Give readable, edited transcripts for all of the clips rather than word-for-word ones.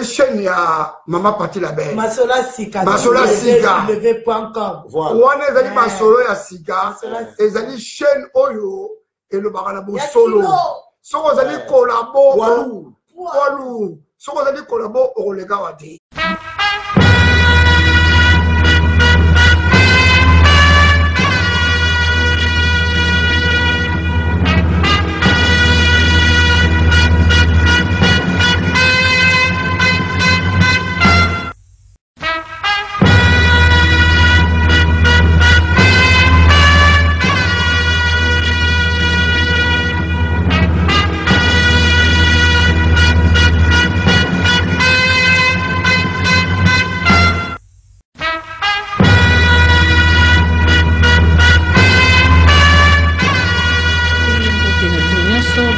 Ezali chaîne ya mama Pati la Belle. Masolo ya sika. Masolo ya sika. Wana ezali eh. masolo ya sika. Ezali chaîne oyo elobaka na bosolo. Soki ozali eh. kolabo poids soki ozali kolabo okoleka wa te.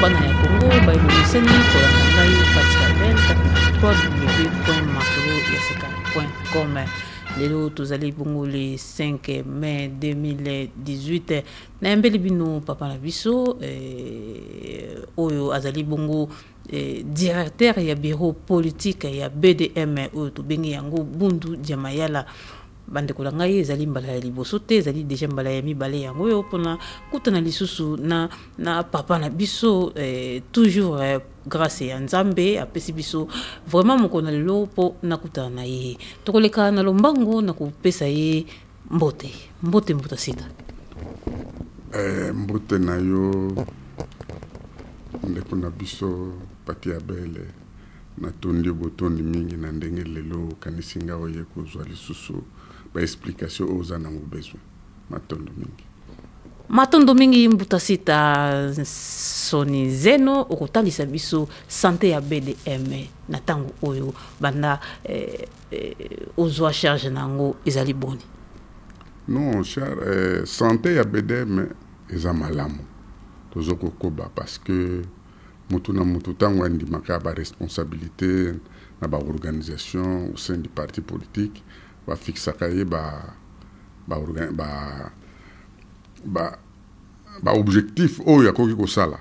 Bana ya Congo baebomisani kolanda ngai Paty Label kati na www.masoloyasika.com. Lelo tozali bongo le 5 mai 2018. Nayambeli bino papa na biso eh, oyo azali bongo eh, directeur ya bureau politique ya BDM oyo tobengi yango Bundu Diamayala. Bandeko na ngai, ezali mbala ya liboso te, ezali deja mbala ya mibale yango oyo mpona kutana lisusu na papa na biso eh, toujours eh, grâce ya Nzambe apesi biso vraiment mokolo na lelo mpo nakutana na ye. Tokoleka na lombango na kopesa ye mbote. Mbote Mbuta Sita. Eh, mbote na yo ndeko na biso Pati ya Bele, natondi yo botondi mingi na ndenge lelo okanisi nga oye kozwa lisusu ba explication oyo oza nango besoin. Matondo mingi. Matondo mingi Mbuta Sita Soni Zeno, okotalisa biso santé ya BDM na ntango oyo banda eh, eh, ozwa charge na yango ezali boni? Non, char, eh, santé ya BDM eza malamu, tozo kokoba parce que mutu na mutu ntango andimaka ba responsabilité na ba organisation au sein du parti politique, bafixaka ye ba objectif oyo akoki kosala.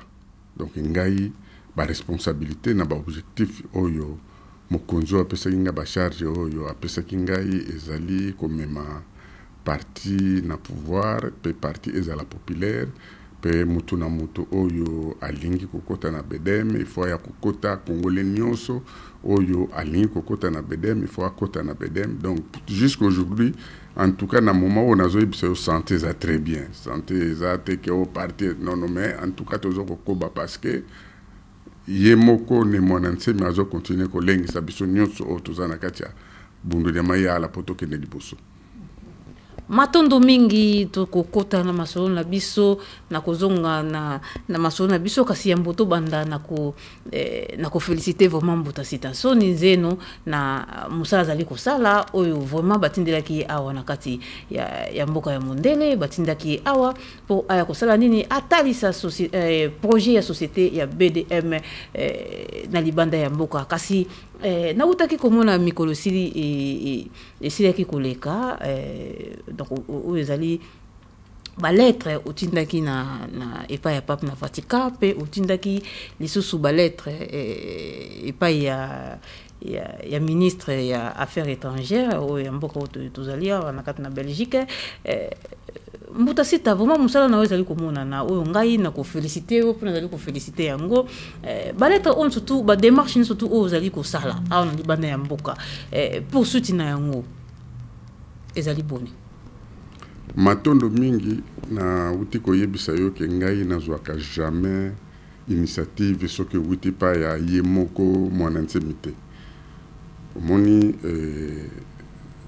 Donc ngai ba responsabilité na ba objectif oyo mokonzi oyo apesaki ngai, ba charge oyo apesaki ngai, ezali komema parti na pouvoir pe parti ezala populaire, pe mutu na mutu oyo alingi kokota na BDM il faut aya kokota, congolais nyonso oyo alingi kokota na BDM il faut akota na BDM. Donc jusqu'aujourd'hui, en tout cas na moment oyo nazoyebisa yo, santé eza très bien. Santé eza te ke o parti, non non, mais en tout cas tozo kokoba parce que ye moko Ne Mwana Nsemi azokontinue kolengisa biso nyonso oyo toza na kati ya Bundu dia Mayala mpo tokende liboso. Matondo mingi. Tokokota na masolo na biso na kozonga na masolo na biso, kasi yambo tobanda na koféliciter vraiment Mbuta Sita Soni Nzeno na mosala azali kosala oyo vraiment batindelaki ye awa na kati ya mboka ya mondele. Batindaki ye awa mpo aya kosala nini? Atalisa projet ya société ya BDM na libanda ya mboka. Kasi nautaki komona mikolo esili esilaki koleka donc oyo ezali balettre otindaki na epai ya pape na Vatican, mpe otindaki lisusu balettre epai ya ministre ya affaires étrangères oyo ya mboka oyo tozali awa na kati na Belgique. Mbuta Sita, vraiment mosala na oyo ezali komonana, oyo ngai na koféliciter yo mpo nazali koféliciter yango. Balettre oyo surtout, badémarche nyonso tu oyo ozali kosala awa na libanda ya mboka, poursuite na yango ezali boni? Matondo mingi. Nauti koyebisa yo ke ngai nazwaka jamais initiative soki ewuti pa ya ye moko Mwana Nsemi te. Omoni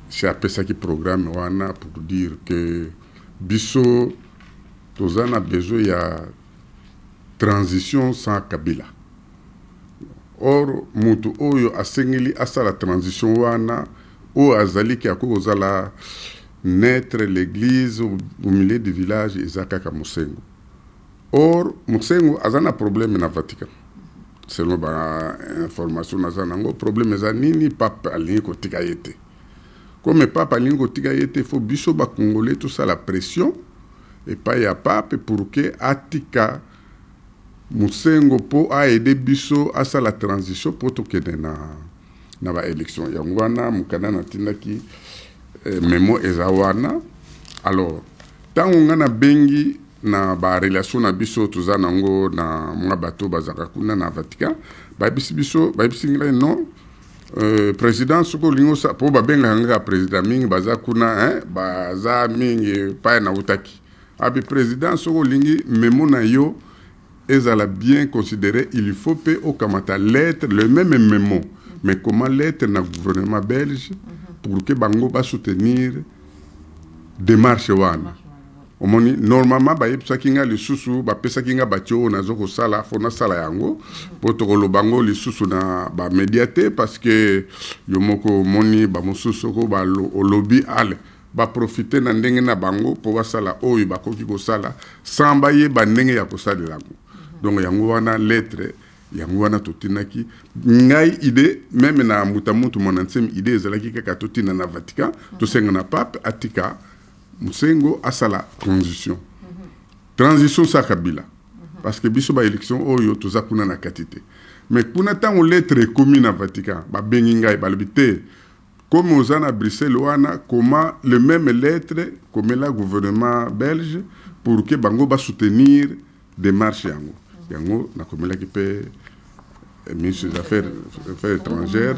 si apesaki programme wana pour dire que biso toza na besoin ya transition sans Kabila. Or moto oyo asengeli asala transition wana, oyo azaliki akoki kozala naître l'église au milieu du village, eza kaka Mosengo. Or Mosengo aza na problème na Vatican, selon bainformation naza nango. Problème eza nini? Pape alingi kotika ye te. Comme pape alingi kotika ye te, faut biso bacongolais tosala pression epai ya pape pour ke atika Mosengo mpo aaider biso asala transition mpo tokende na na ba élection. Yango wana mokanda natindaki eh, memo eza wana. Alors ntango nga nabengi na ba relation na biso toza nango na mwa bato bazalaka kuna na Vatican, bayebisi biso, bayebisi ngai non, président soki olingi osa, mpo babengaka nga président mingi baza kuna hein, baza mingi epai nautaki. Abi président, soki olingi memo na yo ezala bien considéré, il faut mpe okamata lettre, le même mémo, mais comment lettre na gouvernement belge pour que bango basoutenir démarche wana. Omoni, normalement bayebisaki nga lisusu, bapesaki nga batie oyo nazo kosala, fo nasala yango mpo tokoloba yango lisusu na bamédia te, parce que yo moko omoni bamosusu soko olobi ale baprofite na ndenge na bango mpo basala oyo bakoki kosala sans bayeba ndenge ya kosalela yango. Donc yango wana lettre yango wana totindaki. Ngai idée même na mbuta mutu Mwana Nsemi, idée ezalaki kaka totinda na Vatican, tosenga na pape atika Mosengo asala transition, transition sa Kabila, parce que biso baélection oyo toza kuna na kati te. Mais kuna ntango lettre ekomi na Vatican, babengi ngai, balobi te, comme oza na Bruxelles wana, comment le même lettre komela gouvernement belge pour que bango basoutenir démarche yango. Yango nakomelaki mpe ministre des affaires étrangères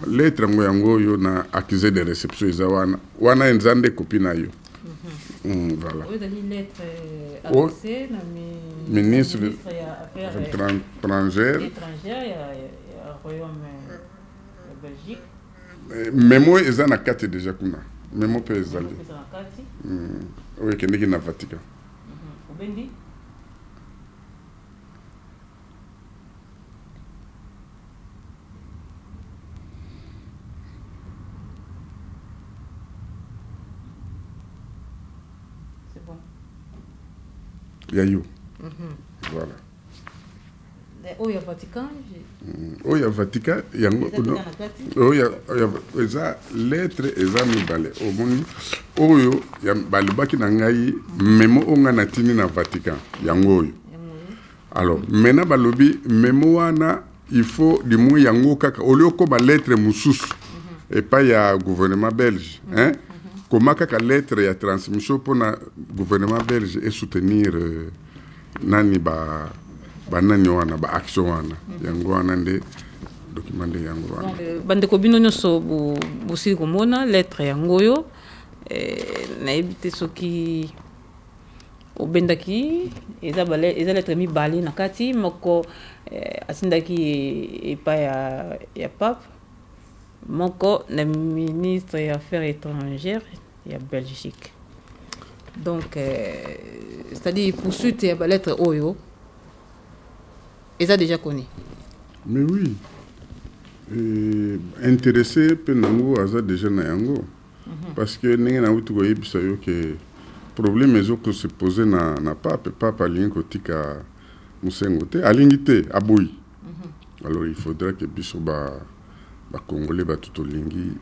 lettre yango. Yango oyo na accusé de réception eza wana, wana eza nde kopi na yo. Voilà. Ministre étrangère memo eza na kati déjà kuna, memo mpe ezali oyo ekendeki na Vatican. Obendi. C'est bon. Ya yo. Voilà. Oyo ya Vatican. Oyo ya Vatican yango, oyo eza lettre eza mibale. Omoni oyo balobaki na ngai memo oyo ngai natindi na Vatican, yango oyo. Alors maintenant balobi memo wana il faut du moins yango kaka olie okoma lettre mosusu epai ya gouvernement belge, hein? Koma kaka lettre ya transmission mpona gouvernement belge esoutenir nani ba banani wana, baaction wana. Yango wana nde document nde yango wana. Bandeko bino nyonso bosili komona lettre yango oyo. Nayebi te soki obendaki, eza eza lettre mibale na kati. Moko atindaki epai ya pape, moko na ministre ya affaires étrangères ya Belgique. Donc c'est-à-dire poursuite ya balettre oyo eza déjà connu. Mais oui, intéressé mpe nango aza déjà na yango, parce que ndenge nauti koyebisa yo ke problème ezokose pose na pape, pape alingi kotika Mosengo te, alingi te, aboyi. Alors il faudra que biso bacongolais bato tolingi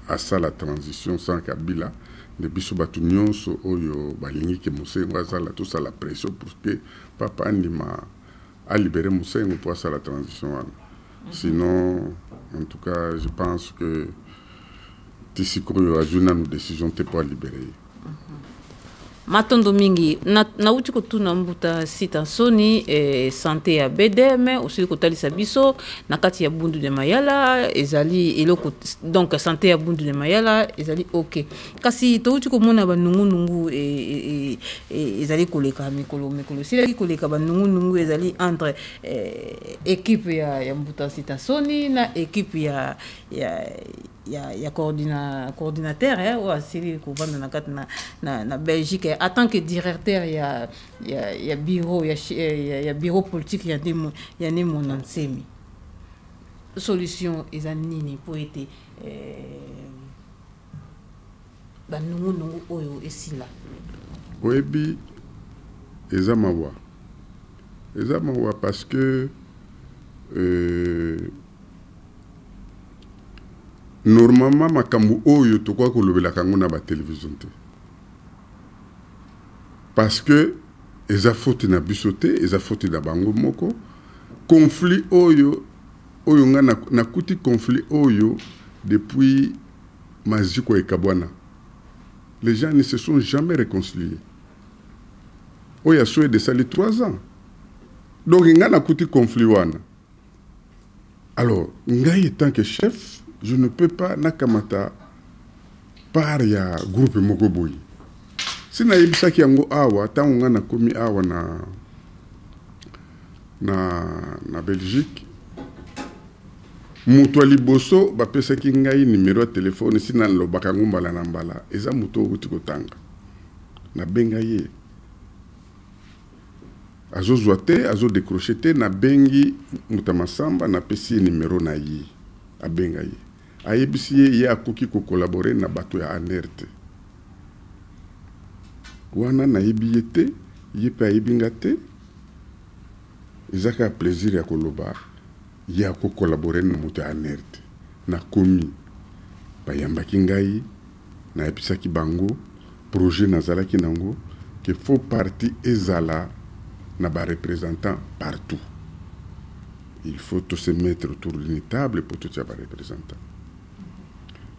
asala transition sans Kabila, nde biso bato nyonso oyo balingi ke Mosengo azala, tosala pression pour que papa andima alibere Mosengo mpo asala transition wana. Sinon, en tout cas, je pense que ti sikoyo azwi nanu décision te mpo alibere ye. Matondo mingi. Nauti kotuna mbuta Sita Nsoni santé ya BDM. Osili kotalisa biso na kati ya Bundu de Mayala ezali eloko, donc santé ya Bundu de Mayala ezali ok. Kasi touti komona banungunungu ezali koleka mikolo mikolo esilaki koleka, banungunungu ezali entre équipe ya mbuta Sita Nsoni na équipe ya coordinateur oyo asili kovanda na kati na Belgique en tant que directeur ya bureau ya bureau politique ya Ne Mwanda Nsemi. Solution eza nini mpo ete banungunungu oyo esila? Oyebi, eza mawa, eza mawa, parce que normalement makambo oyo tokoka kolobelaka yango na batelevizio te, parce que eza faute na biso te, eza faute na bango moko. Conflit oyo Oyo nga nakuti conflit oyo depuis maziko ekabwana. Les gens ne se sont jamais réconciliés. Oyo ya Suède esali 3 ans. Donc nga nakuti conflit wana. Alors ngai en tant que chef, je ne peux pas nakamata part ya groupe moko boye. Si nayebisaki yango awa ntango nga nakomi awa na Belgique, moto ya liboso bapesaki ngai numéro ya telefone, si nalobaka yango mbala na mbala, eza moto oyo outi kotanga. Nabenga ye, azozwa te, azodécrocher te. Nabengi moto ya Masamba, napesi ye numéro na ye, abenga ye, ayebisi ye ye akoki kocollaborer na bato ya ANR te. Wana nayebi ye te, ye mpe ayebi nga te. Eza kaka plaisir ya koloba ye akocollaborer na moto ya ANR te. Nakomi, bayambaki ngai, nayebisaki bango projet nazalaki nango ke faut parti ezala na bareprésentant partout. Il faut to se mettre autour d'une table po totia bareprésentant.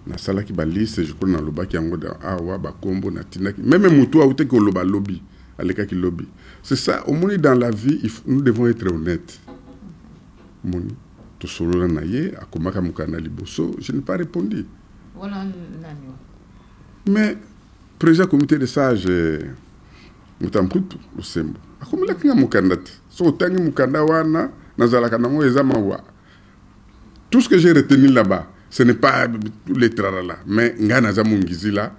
Nasalaki baliste, je crois nalobaki yango awa, bakombo natindaki. Même motu autaki koloba lobi, alekaki lobi. C'est ça, omoni, dans la vie nous devons être honnêtes. Omoni, tosolola na ye, akomaka mokanda liboso, je n'ai pas répondu. Wana nani? Mais président comité de sage, moto ya Mputu Losembo, akomelaki nga mokanda te. Soki otangi mokanda wana, nazalaka nango, eza mawa. Tout ce que j'ai retenu là-bas, ce n'est pas tous les tralala, mais ngai naza mongizila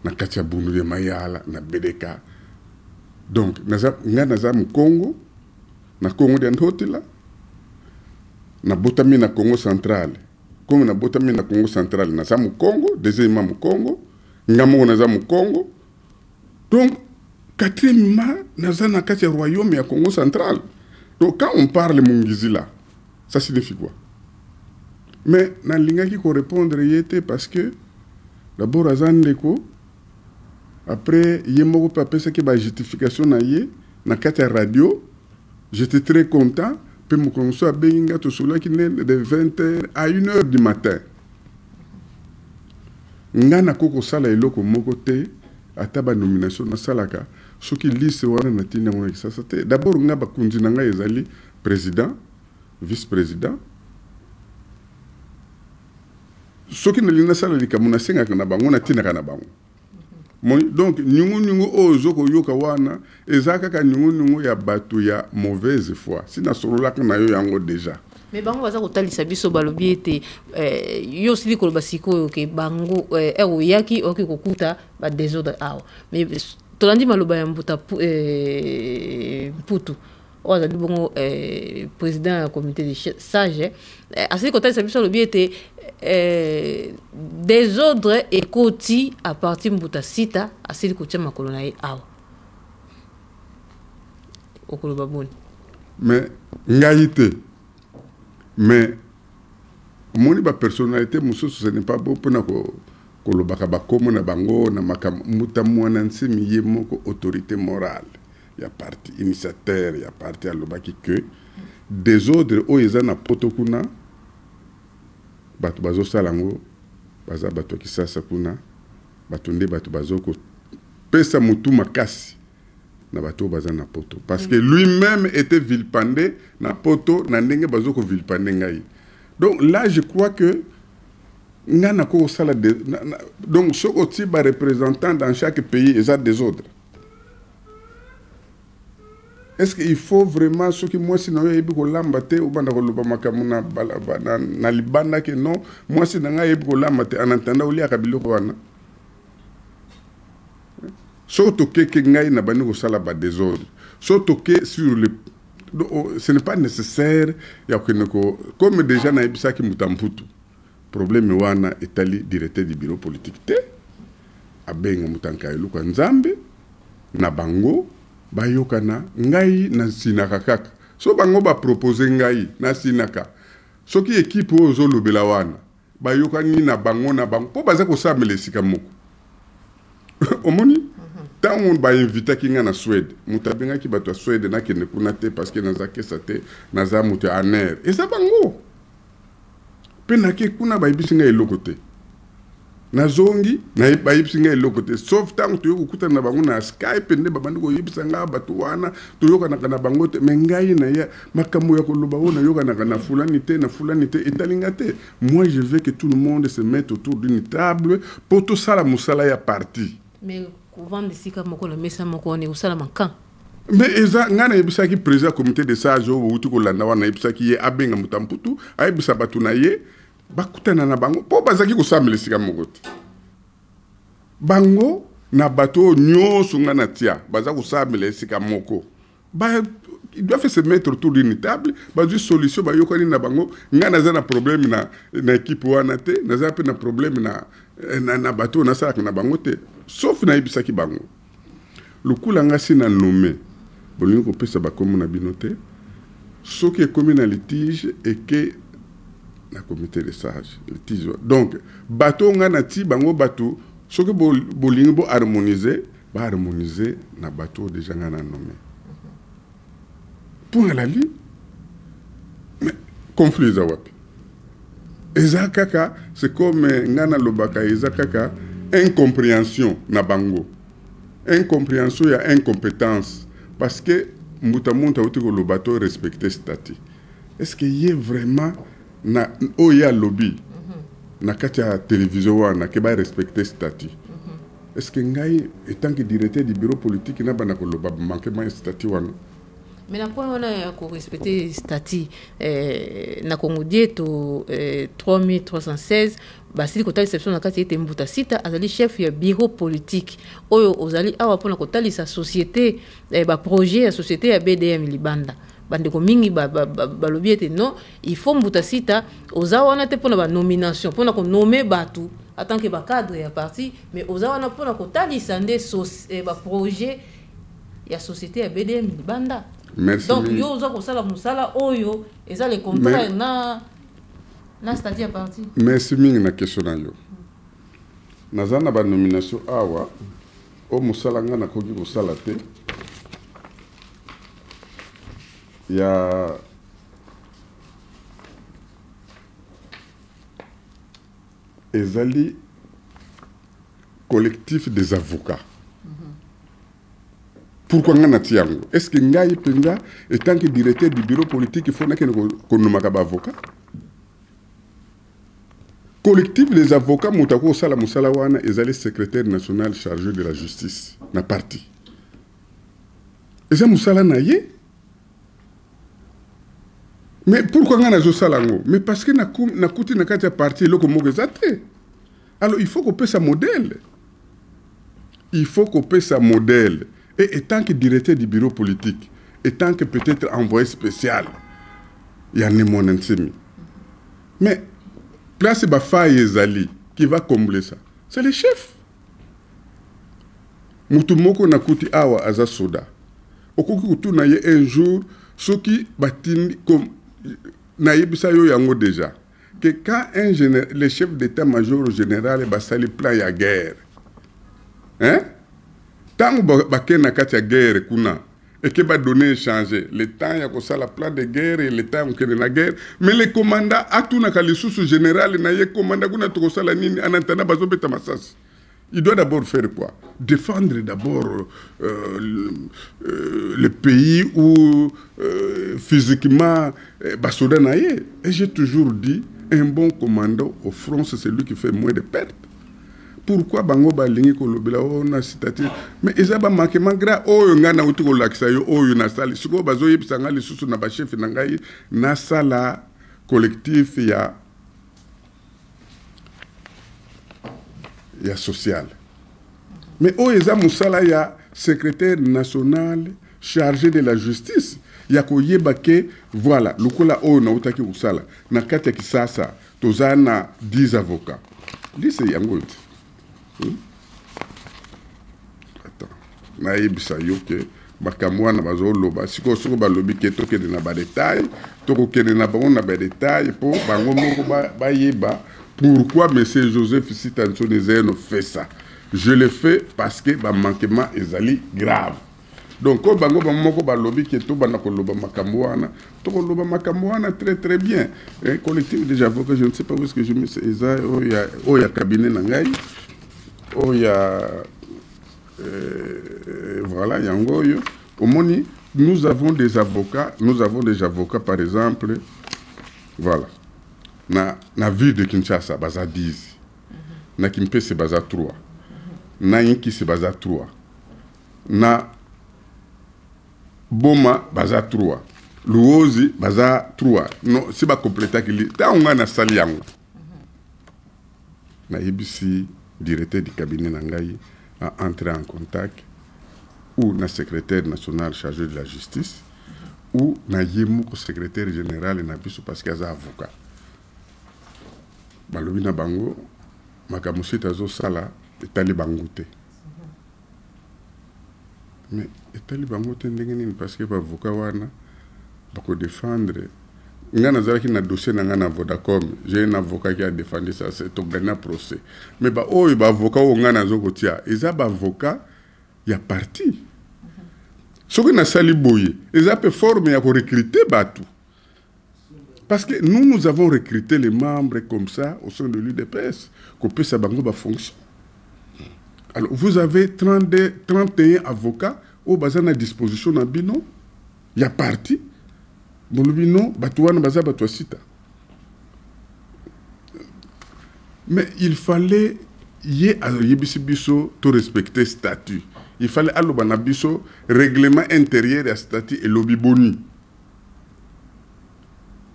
na kati ya Bundu ya Mayala na Bedeka. Donc naza, ngai naza mokongo na Kongo dia Ntotila, nabotami na Congo Central. Comme nabotami na Congo Central, naza mokongo. Deuxièmement, mokongo nga moko naza mokongo. Donc quatrièmement, naza na kati ya royaume ya Congo Central. Donc quand on parle mongizila, ça signifie quoi? Mais nalingaki korépondre ye te parce que d'abord aza ndeko. Après, ye moko mpe apesaki bajustification na ye na kati ya radio. J'étais très content. Mpe mokolo mosusu abengi nga, tosololaki nde de 20 heures à 1 heure du matin. Nga nakoki kosala eloko moko te, ata banomination nasalaka, soki liste wana natindi yango na Kisasa te. D'abord nga bakonzi na ngai ezali président, vice président. Soki nalingi nasala likambo, nasengaka na bango, natindaka na bango. Donc nyungunyungu oyo ozo koyoka wana eza kaka nyungunyungu ya bato ya mauvaise foi. Si nasololaka na yo yango déjà. Mais bango baza kotalisa biso, balobi ete yo osili koloba sikoyo ke bango oyaki, oyoki kokuta badésordre awa. Mais tolandi maloba ya Mbuta Mputu oyo azali bongo président ya comité de sage, asili kotalisa biso, alobi ete désordre ekoti à partir Mbuta Sita asili kotia makolo na ye awa. Okoloba boni? Mais ngai te. Mais omoni, bapersonnalité mosusu, ce n'est pas beau mpona kolobaka bakombo na bango na makambo. Mbuta Mwana Nsemi ye moko, autorité morale ya parti, initiateur ya parti, alobaki que désordre oyo eza na Poto kuna, bato bazosala yango baza bato ya Kisasa kuna. Bato nde bato bazokopesa motu makasi na bato oyo baza na Poto, parce que lui-même était vilipendé na Poto na ndenge bazokovilipender ngai. Donc là, je crois que nga nakoki kosala, donc soki otie bareprésentant dans chaque pays, eza désordre. Est-ce que il faut vraiment, soki mwasi na yo ayebi kolamba te, obanda koloba makambo na libanda ke non, mwasi na ngai ayebi kolamba te, en attendant oliaka biloko wana? Soki tokeke, ngai na bandi kosala badésordre. Soki toke sur le, ce n'est pas nécessaire ya kokende ko, comme déjà nayebisaki moto ya Mputu, problème wana etali directeur du bureau politique te. Abenga moto ya Nkayeluka Nzambe na bango, bayokana. Ngai nasinaka kaka so bango bapropose ngai, nasinaka. Soki équipe oyo ozolobela wana bayokani na bango na bango, mpo baza kosamela esika moko, omoni. Ntango bainvitaki nga na Suède, moto abengaki bato ya Suède nakende kuna te parce que naza kesa te, naza moto ya aner. Eza bango. Mpe nake kuna bayebisi ngai eloko te. Nazongi, bayebisi ngai eloko te. Sauf ntango toyei kokutana na bango na Skype nde babandi koyebisa ngai bato wana toyokanaka na bango te. Mais ngai na ya makambo ya koloba oyo nayokanaka na fulani te, na fulani te, etali nga te. Moi je veux que tout le monde se mette autour d'une table po tosala mosala ya parti. Mais kovanda esika moko na mesa moko wana ekosalama quand? Mais eza ngai nayebisaki président comité de sage oyo bowuti kolanda wana, nayebisaki ye abenga moto ya mputu, ayebisa bato na ye bakutana na bango mpo bazalaki kosambela esika moko te. Bango na bato oyo nyonso ngai natia baza kosambela esika moko. Ba, ils doivent se mettre autour d'une table, bazwi solution, bayokani na bango. Ngai naza na problème na équipe wana te, naza mpe na problème na bato oyo nasalaka na bango te. Sauf nayebisaki bango lokola nga si na nommé, bolingi kopesa bakombo na bino te, soki ekomi na litige eke na comité de sage litige. Donc bato oyo nga nati bango bato, soki bolingi bo harmoniser, ba harmoniser na bato oyo déjà nga na nommé. Point à la ligne. Mais conflit eza wapi? Eza kaka, c'est comme nga nalobaka, eza kaka incompréhension na bango. Incompréhension ya incompétence. Parce que mbuta muntu auti koloba to respecter statut. Est-ce que ye vraiment na oyo ye alobi na kati ya télévision wana ke ba respecter statut? Est-ce que ngai en tant que directeur du bureau politique na bana koloba manquement ya statut wana? Mais na point wana ya ko respecter statut, na Congo Dieto, 3316 basili kotalisa biso na kati ete Mbuta Sita azali chef ya bureau politique oyo ozali awa mpona kotalisa société, ba projet ya société ya BDM libanda. Bandeko mingi balobi ete non, il faut Mbuta Sita oza wana te mpona ba nomination, mpona ko nommer bato en tant que ba cadre ya parti, mais oza wana mpona kotalisa nde ba projet ya société ya BDM libanda. Merci. Donc yo oza kosala mosala oyo eza le contraire na statut ya parti. Merci mingi na question na yo. Naza na ba nomination awa o mosala nga nakoki kosala te ya ezali collectif des avocats. Pourquoi nga nati yango? Est-ce que ngai mpenza en tant que directeur du bureau politique il faut nakende konomaka ba avocat? Collectif des avocats, moto akosala mosala wana ezali secrétaire national chargé de la justice na parti. Eza mosala na ye. Mais pourquoi nga nazosala yango? Mais parce que nakuti na kati ya parti eloko moko eza te. Alors il faut kopesa modèle. Il faut kopesa modèle. Et en tant que directeur du bureau politique, en tant que peut-être envoyé spécial, il y a Ne Muanda Nsemi. Mais place ba faille ezali, qui va combler ça? C'est le chef. Mutu moko nakuti awa aza soda. Okoki kotuna ye un jour soki batindi comme nayebisa yo yango déjà que quand un général, le chef d'état-major général basali plan ya guerre, hein? Tango bakende na kati ya guerre kuna et que ba donner échanger le temps ya kosala plan de guerre et le temps ya kokende na guerre, mais le commandant atunaka lisusu général na ye commandant kuna tokosala nini en attendant bazobeta masasi. Il doit d'abord faire quoi? Défendre d'abord le pays où physiquement basoda na ye. Et j'ai toujours dit, un bon commando au front, c'est celui qui fait moins de pertes. Pourquoi bango balingi kolobela oh na citative? Mais eza ba manquement grave oyo nga na uti kolakisa yo oyo na sali. Sikoyo bazoyebisa nga lisusu na ba chef na ngai na sala collectif ya social. Mais oyo eza mosala ya secrétaire national chargé de la justice ya koyeba ke voilà lokola oyo nautaki kosala na kati ya Kisasa toza na 10 avocats. Lise yango te. Attends, nayebisa yo ke makambo wana bazoloba sikoyo soko balobi ke tokende na ba détail, tokokende na bango na ba détail po bango moko bayeba pourquoi monsieur Joseph Sita Nsoni Zeno fait ça. Je le fais parce que bamanquement ezali grave. Donc oyo bango bango moko balobi ke tobanda koloba makambo wana, tokoloba makambo wana très très bien. Eh, collectif des avocats, je ne sais pas où est-ce que je mets, eza oyo ya cabinet na ngai, oyo ya voilà, yango oyo omoni. Nous avons des avocats, nous avons des avocats, par exemple, voilà, na ville de Kinshasa baza 10, na Kimpese baza 3, na Inkisi baza 3, na Boma baza 3, Luozi baza 3. No si bakompletaki li ntango ngai nasali yango, nayebisi directeur du cabinet na ngai a entrer en contact ou na secrétaire national chargé de la justice ou na ye moko secrétaire général na biso, parce que aza avocat. Balobi na bango makambo site azosala etali bango te. Mais etali bango te ndenge nini? Parce que baavocat wana bakodefendre nga. Nazalaki na dossier na nga na Vodacom, j'ai un avocat qui a défendu ça, c'est togagner procès. Mais baoyo baavocat oyo nga nazo kotia eza baavocat ya parti. Soki nasali boye, eza mpe forme ya korecruter bato, parce que nous, nous avons recruté les membres comme ça au sein de l'UDPS, kopesa bango bafonction. Alors vous avez 32, 31 avocats oyo baza na disposition na bino ya parti. Bolobi non, bato wana baza bato ya sita. Mais il fallait ye ayebisi biso to respecter statut. Il fallait aloba na biso règlement intérieur ya statut elobi boni,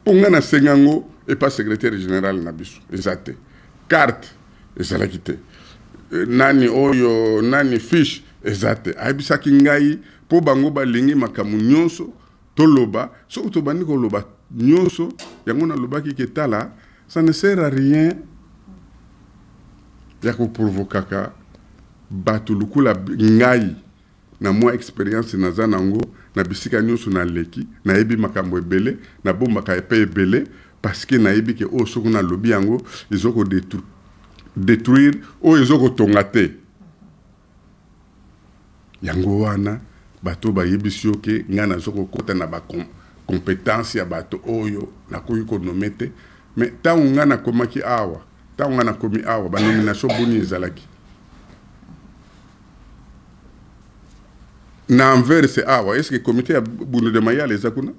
mpo ngai nasenga yango epa secrétaire général na biso. Eza te, carte ezalaki te, nani oyo nani, fiche eza te. Ayebisaki ngai mpo bango balingi makambo nyonso toloba. Soki tobandi koloba nyonso yango, nalobaki ke tala, ça ne sert à rien ya koprovokaka bato lokola ngai. Na mwa expérience naza nango na bisika nyonso naleki, nayebi makambo ebele, nabombaka epe ebele, parce que nayebi ke oyo soki nalobi yango ezokodétruire, oyo ezokotonga te. Yango wana bato bayebisi yo ke ngai naza kokɔta na bacompétence ya bato oyo nakoki konommer te. Mais ntango ngai nakomaki awa, ntango ngai nakomi awa, banomination boni ezalaki na Anvers awa? Est ce que comité ya Bundu de Mayala eza kuna?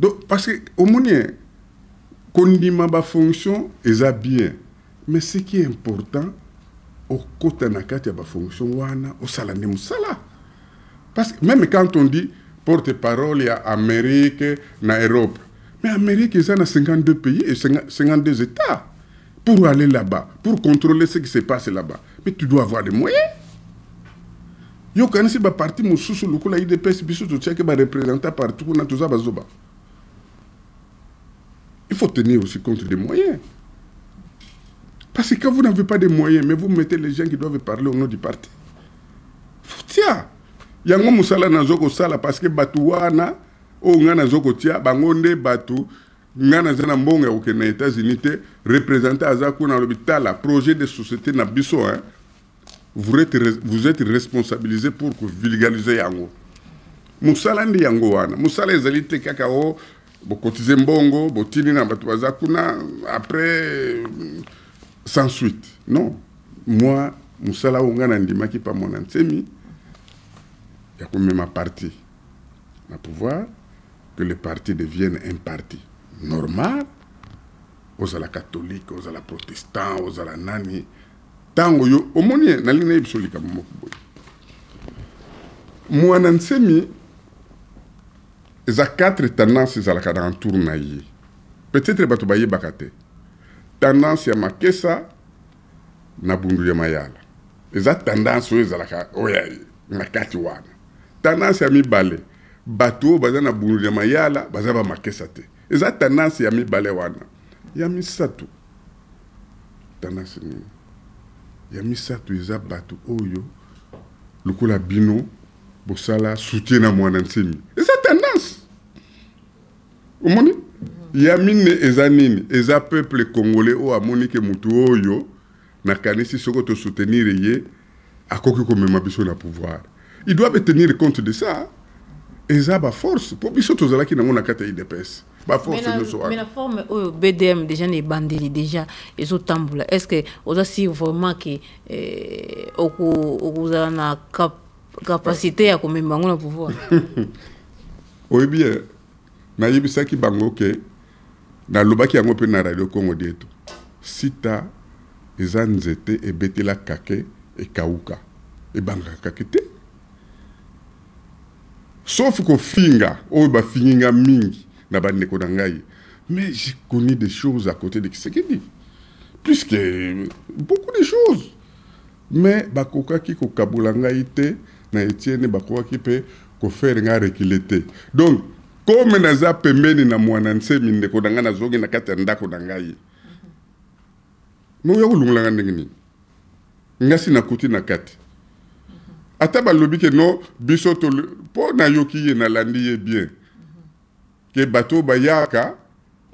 Donc parce que omoni, kondima bafonction eza bien, mais ce qui est important, okota na kati ya bafonction wana, osala nde mosala. Parce que même quand on dit porte-parole ya Amérique na Europe, mais Amérique eza na 52 pays et 52 états. Pour aller là-bas, pour contrôler ce qui se passe là-bas, mais tu dois avoir des moyens. Yo kanisi baparti mosusu lokola UDPS, biso totiaki bareprésentant partout kuna, toza bazoba? Il faut tenir aussi compte des moyens. Parce que quand vous n'avez pas de moyens, mais vous mettez les gens qui doivent parler au nom du parti. Faut tia. Yango musala nazo kosala, parce que batu wana oyo nga nazo kotia, bango nde batu. Nga naza na mbongo ya kokende na États-Unis te. Représentant aza kuna, alobi tala projet de société na biso, hein, vous êtes responsabilisé pour vulgariser yango. Mosala nde yango wana. Mosala ezali te kaka o bokotize mbongo, botindi na bato baza kuna, après sans suite. Non, moi mosala oyo ngai nandimaki pa Mwana Nsemi ya komema parti na pouvoir, que le parti devienne un parti normal, ozala catholique, ozala protestant, ozala nani. Ntango yo omoni ye, nalingi nayebi biso likambo moko boye. Mwana Nsemi eza quatre tendance ezalaka na entour na ye. Peut-être bato bayebaka te. Tendance ya Makesa na Bundu ya Mayala eza tendance oyo ezalaka oyo na kati wana. Tendance ya mibale, bato oyo baza na Bundu ya Mayala baza bamakesa te, eza tendance ya mibale wana. Ya misato, tendance nini ya misato? Eza bato oyo lokola bino bosala soutien na Mwana Nsemi, eza tendance. Omoni, ya mine eza nini? Eza peuple congolais oyo amoni ke motu oyo Nakanisi soko to soutenir ye, akoki komema biso na pouvoir. Ils doivent tenir compte de ça. Eza ba force po biso tozalaki nango na kati ya UDPS. Ba force nyonso wana. Mais na forme oyo BDM déjà na ebandeli déjà ezotambola. Est-ce que oza si vraiment que eh, okozala na cap capacité ya komema yango na pouvoir? Oyebi eh, nayebisaki bango ke nalobaki yango mpe na Radio Congo Dieto. Sita eza nzete ebetela kake ekauka, ebangaka kake te. Sauf kofinga oyo bafingi nga mingi na bandeko na ngai, mais j'ai connu des choses à côté de Tshisekedi, plus que beaucoup de choses. Mais bakokaki kokabola ngai te na Etienne, bakokaki mpe kofaire ngai reculer te. Donc comme naza pembeni na mwana nsemi ndeko na ngai, nazongi na kati ya ndako na ngai, mais oya kolongola ngai ndenge nini? Nga si nakuti na kati. Ata balobi ke non, biso to po nayoki ye, nalandi ye bien ke bato bayaka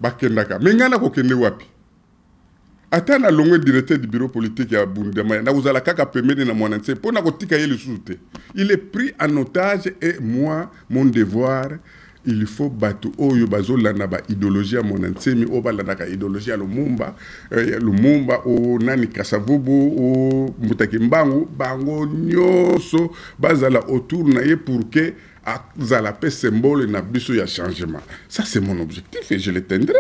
bakendaka, mais ngai nakokende wapi? Ata nalongwe directeur du bureau politique ya Bundama, nakozala kaka pembeni na mwana nse mpo nakotika ye lisusu te. Il est pris en otage et moi, mon devoir, il faut bato oyo bazolanda ba idéologie ya mwana nsemi, oyo balandaka idéologie ya Lumumba, Lumumba o nani Kasavubu o Mutaki Mbangu, bango nyonso bazala autour na ye pour que azala pe symbole na biso ya changement. Ça c'est mon objectif et je l'atteindrai.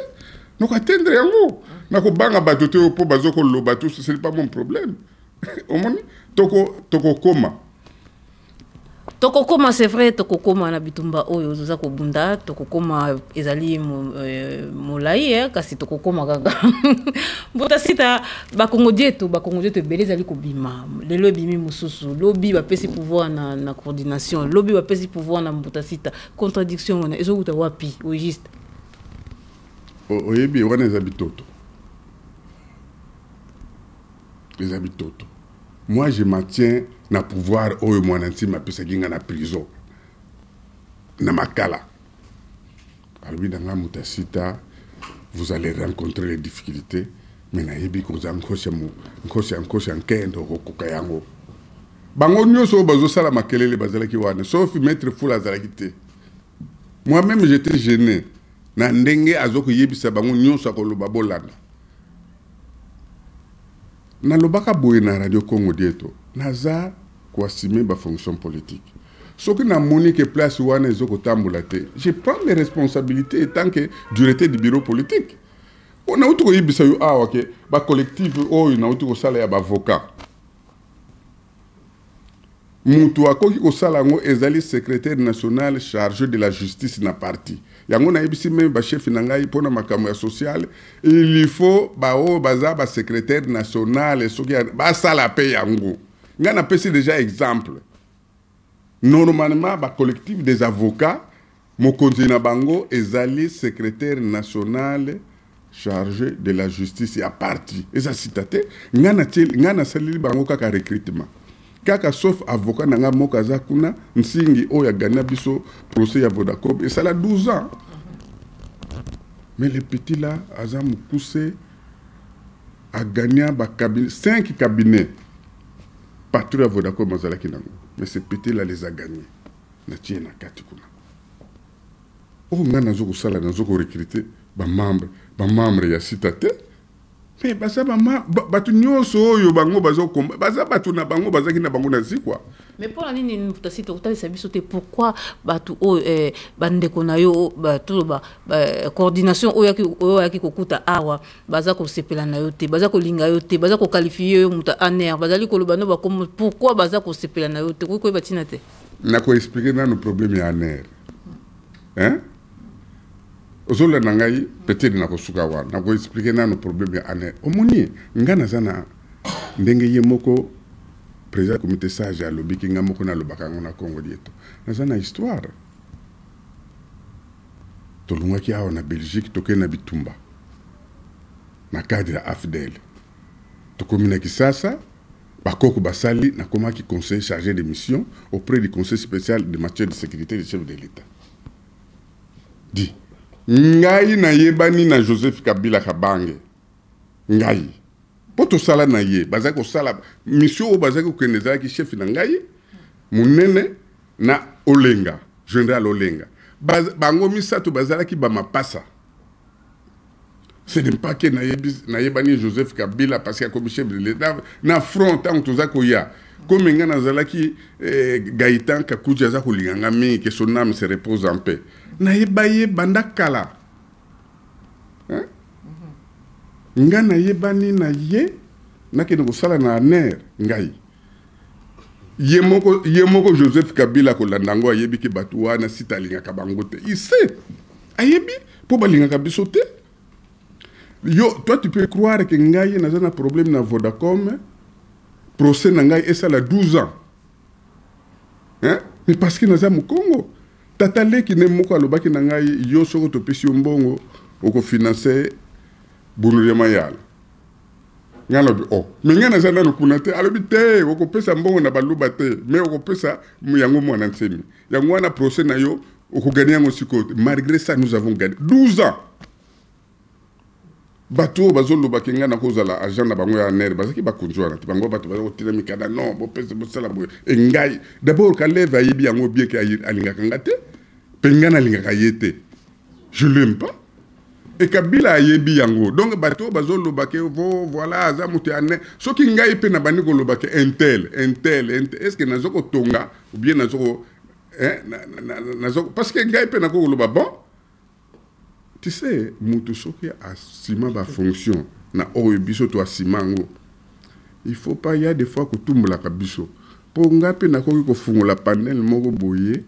Donc atteindre yango, nakobanga bato te po bazokoloba tout, ce n'est pas mon problème. Omoni toko tokokoma. Tokokoma, c'est vrai, tokokoma na bitumba oyo oza kobunda, tokokoma ezali molai, eh, kasi tokokoma kaka. Mbuta Sita, bakongo dieto, bakongo dieto ebele ezali kobima. Lelo ebimi mosusu, lobi bapesi pouvoir na coordination, lobi bapesi pouvoir na Mbuta Sita. Contradiction wana ezokuta wapi au juste? Oyebi wana eza bitoto. Eza bitoto. Moi je maintiens na pouvoir oyo mwana ntima apesaki nga na prison na Makala. Alobi na nga Mbuta Sita, vous allez rencontrer les difficultés, mais nayebi koza nkosi ya mo, nkosi ya nkosi ya nkendo okokoka yango. Bango nyonso oyo bazosala makelele bazalaki wana, sauf maître Fula azalaki te. Moi-même j'étais gêné na ndenge azokoyebisa bango nyonso akoloba bolanda. Nalobaka boye na Radio Congo Dieto, naza koassumer ba fonction politique. Soki namoni ke place wana ezokotambola te, je prends mes responsabilités en tant que directeur du bureau politique. Oyo nauti koyebisa yo awa ke ba collectif oyo nauti kosala ya ba avocat, mutu akoki kosala yango ezali secrétaire national chargé de la justice na parti. Yango nayebisi même ba chef na ngai mpona makambo ya social, il faut ba oyo baza ba secrétaire national soki basala pe yango. Ngai napesi déjà exemple. Normalement ba collectif des avocats mokonzi na bango ezali secrétaire national chargé de la justice ya parti. Eza sita te. Nga na tie, nga na saleli bango kaka recrutement. Kaka sauf avocat na nga moko aza kuna, Nsingi oyo a gagné biso procès ya Vodacom et ça la 12 ans. Mais le petit là aza mukuse a gagné ba cabinet, 5 cabinets. Patrouille ya Vodacom azalaki nango. Mais ce petit là les a gagnés. Na tie na kati kuna. Oyo nga nazo kosala, nazo ko recruter ba membre, ba membre ya sita te. Mais baza ba ma, ba, bato nyonso oyo bango bazo komba, baza bato na bango, bazaki na bango na zikwa. Mais pour nini Mbuta Sita okotalisa biso te pourquoi bato oyo, bandeko na yo, ba, to ba, ba, coordination oyo yaki, oyo yaki kokuta awa, baza kosepela na yo te, baza kolinga yo te, baza koqualifier yo moto ANR, bazali koloba no bakomo, pourquoi baza kosepela na yo te? Okoki koyeba ntina te? Nako expliquer nanu problème ya ANR. Hein? Ozolanda ngai, peut-être nakosuka wana. Nako expliquer nanu problème ya ANR. Omoni, nga naza na ndenge ye moko président comité sage alobiki nga moko nalobaka yango na Congo dieto. Naza na histoire. Tolongwaki awa na Belgique, tokei na bitumba na cadre ya AFDL. Tokomi na Kisasa, bakoko basali, nakomaki conseiller chargé de mission auprès du conseil spécial de matière de sécurité du chef de l'État. Di, ngai nayebani na Joseph Kabila Kabange. Ngai. Mpo tosala na ye, bazalaki kosala mission oyo bazalaki kokende, ezalaki chef na ngai monene na Olenga, général Olenga. Bango misato bazalaki bamapasa. Ce n'est pas que nayebani Joseph Kabila parce que akomi chef de l'État na front. Ntango toza koya, comme ngai nazalaki Gaëtan Kakuji aza kolinga nga mingi, que son âme se repose en paix, nayeba ye banda kala, hein? Nga nayebani na ye, nakende kosala na ANR. Ngai ye moko Joseph Kabila kolanda yango, ayebi ke bato wana sita alingaka bango te. Ise ayebi mpo balingaka biso te. Yo, toi, tu peux croire que ngai naza na problème na Vodacom, procès na ngai esala 12 ans, hein? Mais parce que naza mokongo, tata leki ne moko alobaki na ngai: yo, soko topesi yo mbongo, okofinanse Bundu dia Mayala. Ngai alobi: o, mais ngai naza nanu kuna te. Alobi: te, okopesa mbongo na Baluba te, mais okopesa yango Mwana Nsemi. Yango wana procès na yo, okogagner yango sikoyo. Malgré ça, nous avons gagné 12 ans. Bato oyo bazolobaki ngai nakozala agent na bango ya ANR, bazalaki bakonzi wana te. Bango bato baza kotina mikanda: non, bopesa, bosala boye. E ngai d'abord, Kaleve ayebi yango bien ke alingaka nga te, mpe ngai nalingaka ye te, je l'aime pas. E Kabila ayebi yango. Donc bato oyo bazoloba ke vo voilà, aza moto ya ANR, soki ngai mpe na bandi koloba ke intel, intel, intel, est ce que nazo kotonga ou bien nazo ko, hein, nazo, parce que ngai mpe nako koloba: bon, tu sais, moto soki asima bafonction na oyo biso toasima yango, il faut pas ya des fois kotumbolaka biso. Mpo ngai mpe nakoki kofungola panel moko boye,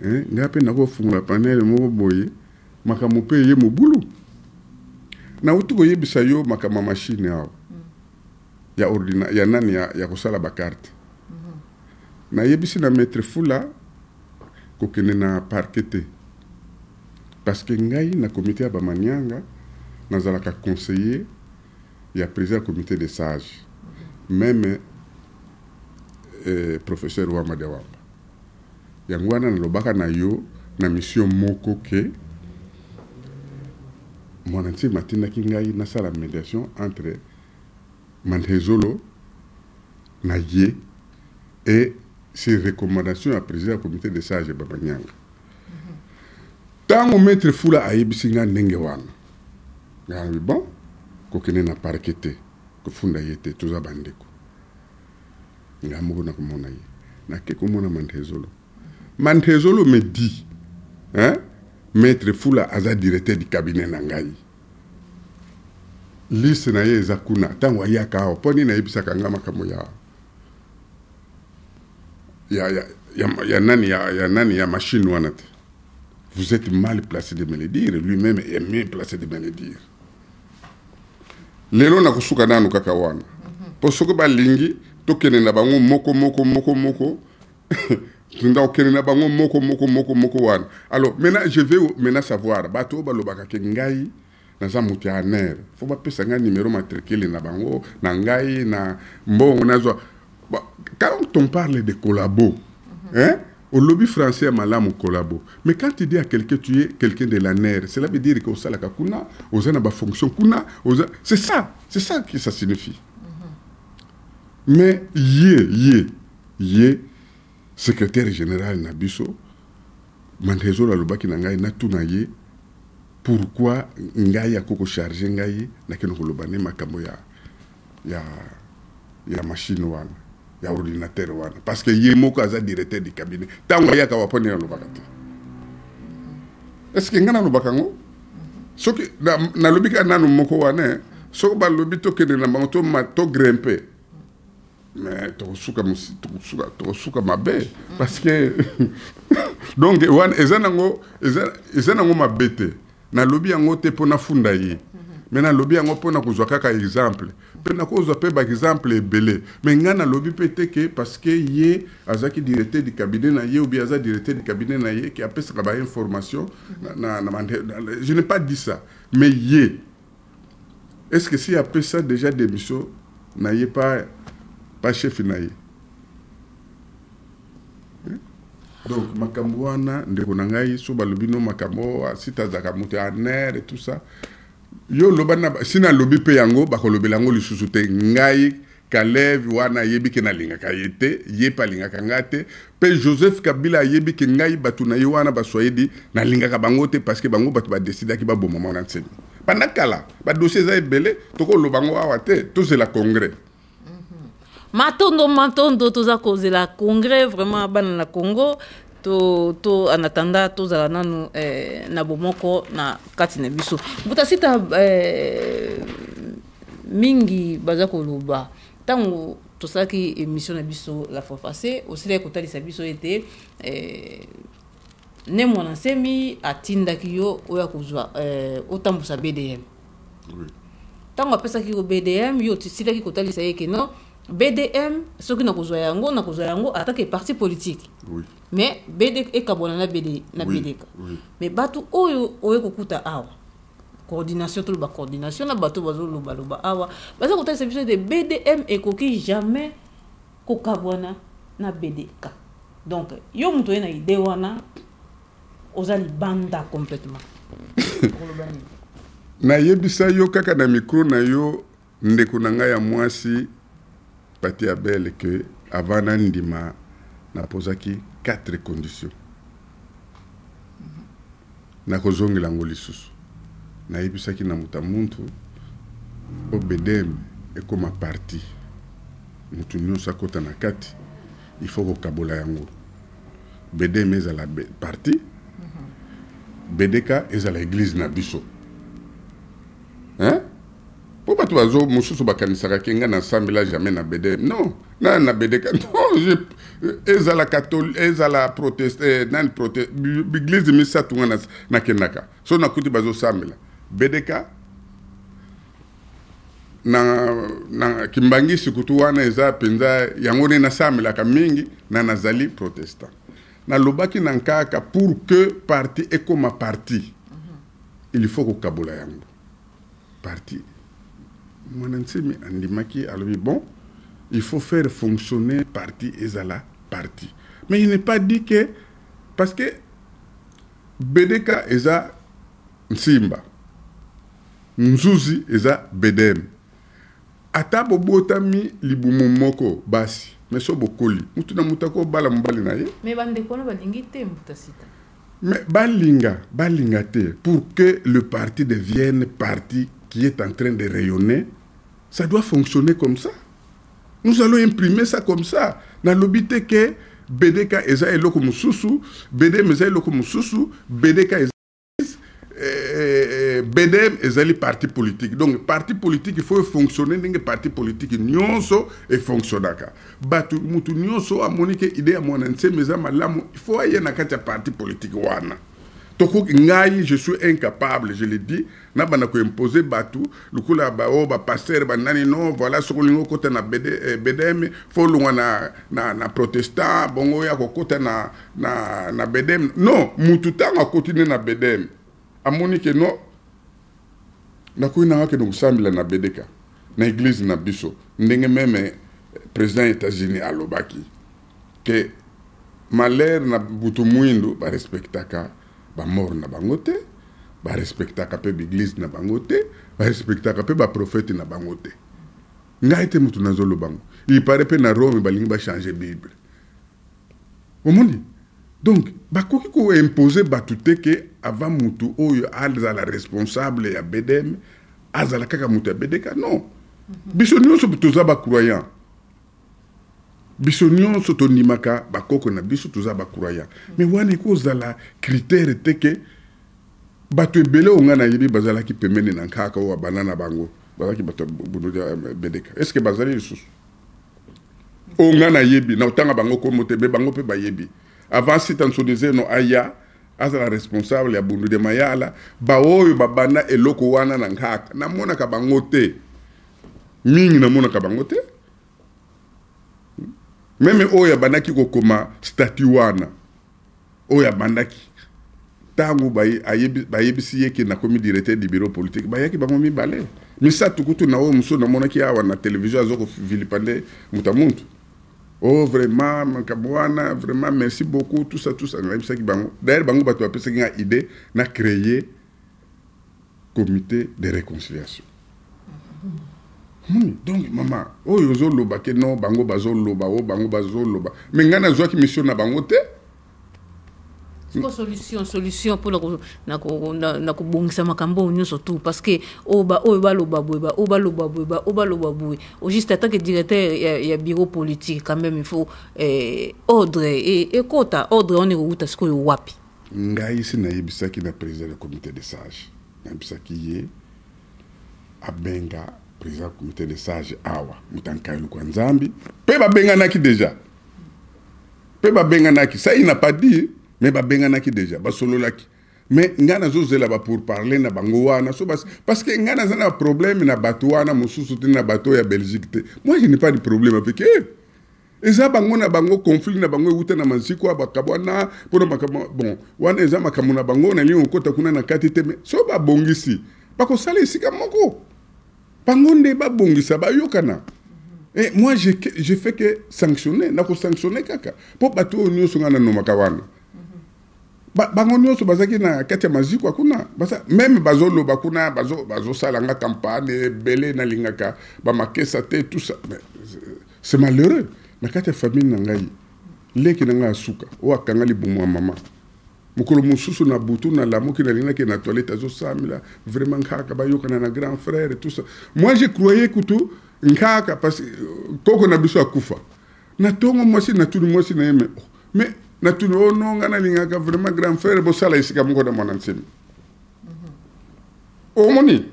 hein, ngai mpe nakoki kofungola panel moko boye, makambo mpe eye mobulu. Nauti koyebisa yo makambo ya machine awa ya ordina ya nani ya kosala bacarte. Nayebisi na maître Fula kokende na parquet te, parce que ngai na comité ya bamanianga nazalaka conseiller ya président ya comité de sage, même professeur Wamba de Wamba. Yango wana nalobaka na yo na mission moko ke Mwana Ntima atindaki ngai nasala médiation entre Mantezolo na ye et sur recommandation ya président ya comité de sage Babanyanga. Ntango maître Fula ayebisi ngai ndenge wana, ngai nalobi: bon, kokende na parquet te, kofunda ye te, toza bandeko. Ngai moko nakomona ye. Nake komona Mantezolo. Mantezolo me dit, hein? Maître Fula aza directeur du cabinet na ngai, liste na ye eza kuna. Ntango ayaka awa, mpo nini ayebisaka nga makambo ya nani ya nani ya machine wana te? Vous êtes mal placé de me le dire, lui-même est mieux placé de me le dire. Lelo nakosuka nanu kaka wana, mpo soki balingi tokende na bango moko moko moko moko, tunda kokende na bango moko moko moko moko wana. Alors maintenant, je vais maintenant savoir bato oyo balobaka ke ngai naza moto ya ANR, fo bapesa ngai numéro matricule na bango na ngai na mbongo nazwa. Quand on parle de collabo, hein, olobi français ya malamu, collabo. Mais quand tu dis à quelqu'un: tu es quelqu'un de l'ANR, cela veut dire que osalaka kuna, oza na bafonction kuna, oza, c'est ça, c'est ça que ça signifie. Mais ye secrétaire général na biso Mandezolo alobaki na ngai natuna ye pourquoi ngai akoki kocharger ngai nakende koloba ne makambo ya machine wana ya ordinateur wana, parce que ye moko aza directeur du cabinet. Ntango ayaka wa, mpo nini alobaka te? Est ce que ngai nalobaka yango? Soki nalobi kaka nanu moko wana, soki balobi tokende na bango, to grimpe, mais tokosuka mabe, parce que donc wana eza nango mabe te. Nalobi yango te mpo nafunda ye, mais nalobi yango mpo na kozwa kaka exemple, mpe nakozwa mpe baexemple ebele. Mais ngai nalobi mpe te ke parce que ye azalaki directeur du cabinet na ye ou bien aza directeur du cabinet na ye ke apesaka bainformation na, je n'ai pas dit ça. Mais ye, est ce que si apesa déjà démission na ye, pas chef na ye? Donc makambo wana, ndeko na ngai, so balobi no makambo site azalaka moto ya ANR et tout ça. Yo loba na si nalobi mpe yango, bakolobela yango lisusu te. Ngai Kalev wana ayebi ke nalingaka ye te, ye mpe alingaka ngai te. Mpe Joseph Kabila ayebi ke ngai bato na ye wana baswahili nalingaka bango te, parce que bango bato badesidaki baboma Mwana Nsemi banda kala. Badossier eza ebele, tokoloba yango awa te, tozela congrès. Matondo, matondo. Toza kozela congrès vraiment, bana na Congo. To en attendant, tozala nanu na bomoko na kati na biso. Mbuta Sita, mingi baza koloba, ntango tosalaki émission na biso la fois passée, osilaki kotalisa biso ete Ne Mwana Nsemi atindaki yo oya kozwa otambusa BDM. Ntango apesaki yo BDM, yo osilaki kotalisa ye ke non, BDM soki nakozwa yango, nakozwa yango atake parti politique, mais BD ekabwana na BD na BDK. Mais bato oyo oye kokuta awa, coordination, toloba coordination na bato bazolobaloba awa, baza kotalisa biso ete BDM ekoki jamais kokabwana na BDK. Donc yo moto oye na idée wana, oza libanda complètement. Okoloba nini? Nayebisa yo kaka na micro na yo, ndeko na ngai ya mwasi Pati Abel, ke avant nandima, napozaki quatre conditions. Nakozongela yango lisusu. Nayebisaki na moto ya muntu po BDM ekóma parti, motu nyonso akɔta na kati, il faut kokabola yango. BDM ezala parti, BDK ezala église na biso, hein? Mpo bato bazo mosusu bakanisaka ke ngai nasambela jamais na BDM, non, na BDK, non. Ezala catholique, ezala proteste, nani, église misato nga nakendaka, so nakuti bazosambela BDK na Kimbangisi kutu wana eza mpenza yango nde nasambelaka mingi na nazali protestant. Nalobaki na nkaka, pour que parti ekoma parti, il faut kokabola yango parti. Mwana Nsemi andimaki, alobi bon, il faut faire fonctionner parti, ezala parti. Mais il n'est pas dit que parce que BDK eza Nsimba, Nzuzi eza BDM. Ata bobotami libumu moko basi, mais so bokoli, mutu na mutu akobala mobali na ye. Mais bandeko wana balingi te, mbuta Sita. Mais balinga, balinga te, pour que le parti devienne parti qui est en train de rayonner, ça doit fonctionner comme ça. Nous allons imprimer ça comme ça. Nalobi te ke BDK eza eloko mosusu, BDM eza eloko mosusu. BDK eza BDM ezali parti politique. Donc parti politique, il faut fonctionner ndenge parti politique nyonso efonctionnaka. Bato, mutu nyonso amoni ke idée ya Mwana Nsemi eza malamu, il faut aye na kati ya parti politique wana. Tokoki, ngai je suis incapable, je le dis, na banda koimpose bato lokola baoyo bapasteur, banani. Non, voilà, soki olingi okota na BD, BDM, faut olongwa na protestant, bongo oya kokota na BDM. Non, mutu ntango akoti nde na BDM, amoni ke non, nakoki nanga kende kosambela na BDK, na église na biso, ndenge même président États-Unis alobaki ke malheur na butu mwindu barespectaka bamort na bango te, barespectaka mpe baeglise na bango te, barespectaka mpe baprofete na bango te. Ngai te motu nazoloba ngo. Il paraît mpe na Rome balingi bachange Bible. Omoni, donc bakoki koimpose bato te ke avant motu oyo azala responsable ya BDM, azala kaka moto ya BDK. Non, biso nyonso toza bacroyant, biso nyonso tondimaka bakoko na biso, toza bacroyant. Mais wana ekozala critère te ke bato ebele oyo ngai nayebi bazalaki pembeni na nkaka, oyo babanda na bango, bazalaki bato ya BDK, est ce que bazali lisusu? Oyo ngai nayebi, na otanga bango kombo te, mais bango mpe bayebi. Avant Sita Nsoni aya azala responsable ya Bundu de Mayala, baoyo babanda eloko wana na nkaka, namonaka bango te mingi, namonaka bango te. Même oyo abandaki kokoma statut wana, oyo abandaki, ntango bayebisi ye ke nakomi directeur du bureau politique, bayaki bango mibale, misato kutu na oyo mosusu namonaki awa na télévision aza kovilipender moto ya muntu. Oh, vraiment, makambo wana, vraiment merci beaucoup, tout ça, tout ça. Nayebisaki bango, d'ailleurs bango bato bapesaki nga idée na créer. Comité de réconciliation. Omoni? Donc mama oyo ozoloba ke non, bango bazoloba o, bango bazoloba, mais ngai nazwaki mission na bango te. Siko solution mpona na kobongisa makambo oyo nyonso tout, parce que oyo oyo baloba boye, oyo baloba boye, oyo baloba boye, au juste en tant que directeur ya bureau politique, quand même il faut ordre ekota. Ordre wana ekowuta sikoyo wapi? Ngai si nayebisaki na président ya comité de sage, nayebisaki ye abenga président ya comité de sage awa, moto ankailuka Nzambi mpe babenganaki déjà, mpe babenganaki. Ça, il n'a pas dit, mais babenganaki déjà, basololaki. Mais ngai nazozela ba pour parler na bango wana so parce que ngai naza na problème na bato wana mosusu te, na bato ya Belgique te. Moi, je n'ai pas de problème avec eux. Eza bango na bango, conflit na bango euta na maziko ya bakabwana mpona makambo. Bon, wana eza makambo na bango, nalingi kokɔta kuna na kati te. Mais so babongisi, bakosala esika moko, bango nde babongisa, bayokana. Et moi, je fais que sanctionner, nakosanctionner kaka mpo bato oyo nyonso ngai nanomaka wana, bango nyonso bazalaki na kati ya mazikwa kuna. Même bazoloba kuna, bazosala nga campagne ebele, nalingaka bamakesa te, tout ça. Mais c'est malheureux, na kati ya famille na ngai, leki na ngai asuka oyo akanga libumu ya mama. Mokolo mosusu na butu, nalamuki, nalingaki na toilette, azosamela vraiment nkaka bayokana na grand frère, tout ça. Moi, je croyais kutu nkaka parce que koko na biso akufa na ntongo. Mwasi, natuni mwasi na ye, mais, oh, mais natuni o no, nga nalingaka vraiment grand frère bosala esika moko na Mwana Nsemi. Omoni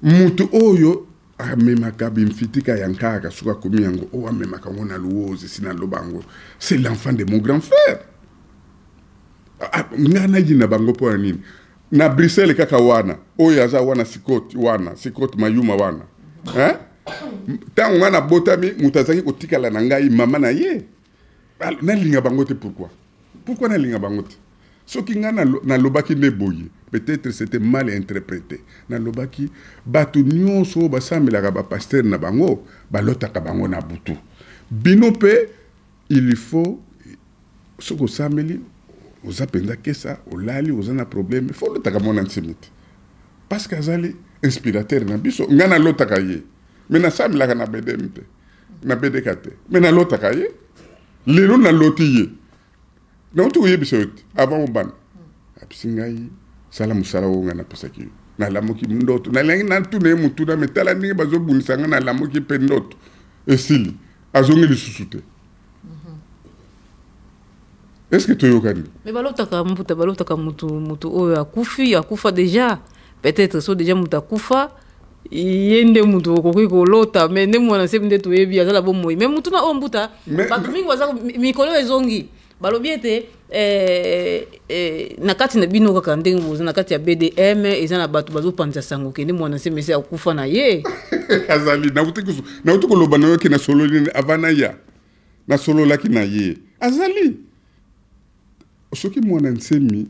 mutu oyo amemaka bimfitika ya nkaka, soki akomi yango oyo amemaka yango na Luozi, si naloba yango, c'est l'enfant de mon grand frère. Nga nayina bango mpo ya nini? Na Bruxelles kaka wana, oyo aza wana, Sikoti wana, Sikoti Mayuma wana, hein? Ntango ngai nabotami, moto azalaki kotikala na ngai mama na ye. Nalinga bango te. Pourquoi nalinga bango te? Soki ngai nalobaki nde boye, peut-être c'était mal interprété. Nalobaki bato nyonso oyo basambelaka bapasteur na bango, balotaka bango na butu. Bino mpe il faut, soki osambeli, oza mpenza kesa, olali, oza na problème, faut olotaka Mwana Nsemi te, parce que azali inspirateur na biso. Ngai nalotaka ye, mais nasambelaka na BDM te, na BDK te, mais nalotaka ye. Lelo naloti ye, nauti koyebisa yo te avant obanda. Apesi ngai sala mosala oyo ngai napesaki yo. Nalamuki ndoto, nalingi natuna ye motuna, mais tala ndenge bazobundisa ngai. Nalamuki mpe ndoto esili, azongi lisusu te. Est ce que toyokani? Mais balotaka mbuta, balotaka mutu oyo akufi, akufa déjà. Peut-être so déjà mutu akufa, ye nde mutu okoki kolota. Mais nde Mwana Nsemi nde toyebi azala bomoi. Mais mutu na oyo mbuta, bato mingi baza mikolo ezongi, balobi ete na kati na bino kaka, ndenge boza na kati ya BDM, eza na bato bazopanza sango kende Mwana Nsemi ese akufa na ye. Azali, nauti koloba na yo ke nasololi avant naya, nasololaki na ye, azali. Soki Mwana Nsemi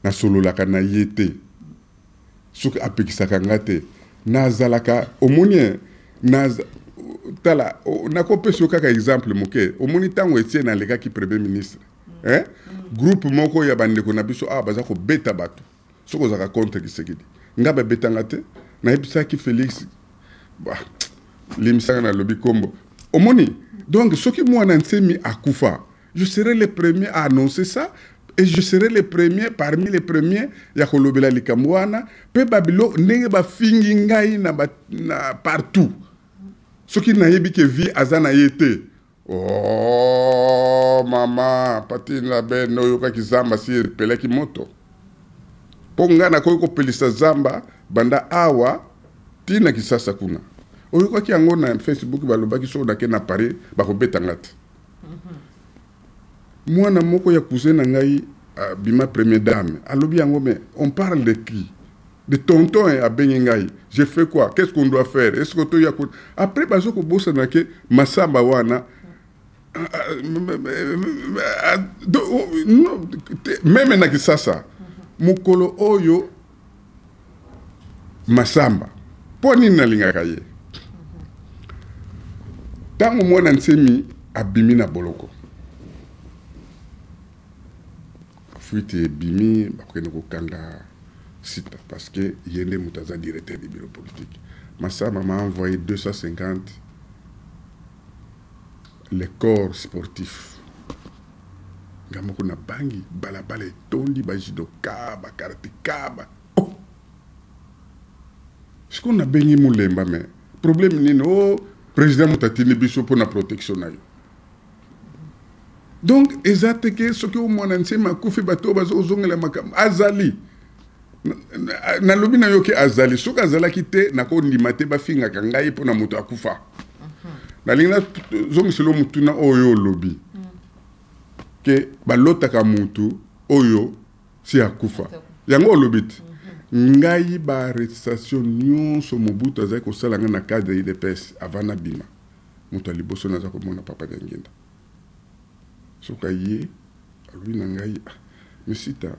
nasololaka na ye te, soki apekisaka nga te, nazalaka. Omoni, tala, nakopesa yo kaka exemple moke. Omoni ntango Etienne alekaki premier ministre, hein? Groupe moko ya bandeko na biso awa baza kobeta bato soki ozalaka contre Tshisekedi. Nga babetanga te. Nayebisaki Félix, limbisanga, nalobi kombo. Omoni, donc soki Mwana Nsemi akufa, je serai le premier à annoncer ça et je serai le premier parmi les premiers ya kolobela likambo wana. Mpe babilo ndenge bafingi ngai na partout, soki nayebi ke vie aza na ye te. Oh, mama Patine la bene, oyokaki zamba si epelaki moto, mpo ngai nakoki kopelisa zamba banda awa ntina Kisasa kuna. Oyokaki yango na Facebook, balobaki soki nake na Paris, bakobeta nga te. Mwana moko ya cousin na ngai abima première dame, alobi yango. Mais on parle de qui? De tonton abengi ngai, je fais quoi? Qu'est-ce qu'on doit faire? Est-ce que toya? Après bazo kobosana ke masamba wana, même na Kisasa mokolo oyo masamba, mpo nini nalingaka ye? Ntango Mwana Nsemi abimi na boloko, fuite ebimi, bakokende kokanga. Sita parce que ye nde moto aza directeur du bureau politique. Masama m'a envoyé 250 le corps sportif. Nga moko nabangi, balabala etondi ba judoka, ba karateka, ba oh! Sikoyo nabengi Mulemba, mais problème nini? Oh, président moto atindi biso mpo na protection na yo. Donc eza te ke soki omwana nsemi akufi bato oyo bazozongela makambo azali. Nalobi na yo ke azali, soki azalaki te nakondima te bafingaka ngai mpo na moto akufa. Nalingi nazongisela motuna oyo olobi ke balotaka motu oyo si akufa, yango olobi te. Ngai ba arrestation nyonso Mobutu azali kosala ngai na cadre UDPS avant nabima, moto ya liboso naza komona Papa Diangienda. Soki aye alobi na ngai, ah, mesita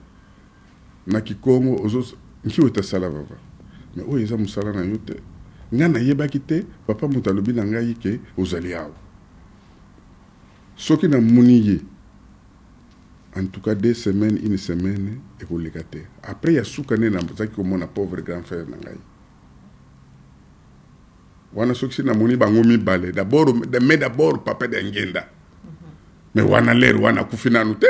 na Kikongo ozo nkiwe tasala vava, mais oyo eza mosala na yo te. Ngai nayebaki te, papa moto alobi na ngai ke ozali awa. Soki namoni ye en tout cas 2 semaines, une semaine ekoleka te. Après ya suka nde nazalaki komona pauvre grand frère na ngai wana. Soki si namoni bango mibale d'abord, mais d'abord Papa Diangienda, mais wana lere wana akufi nanu te.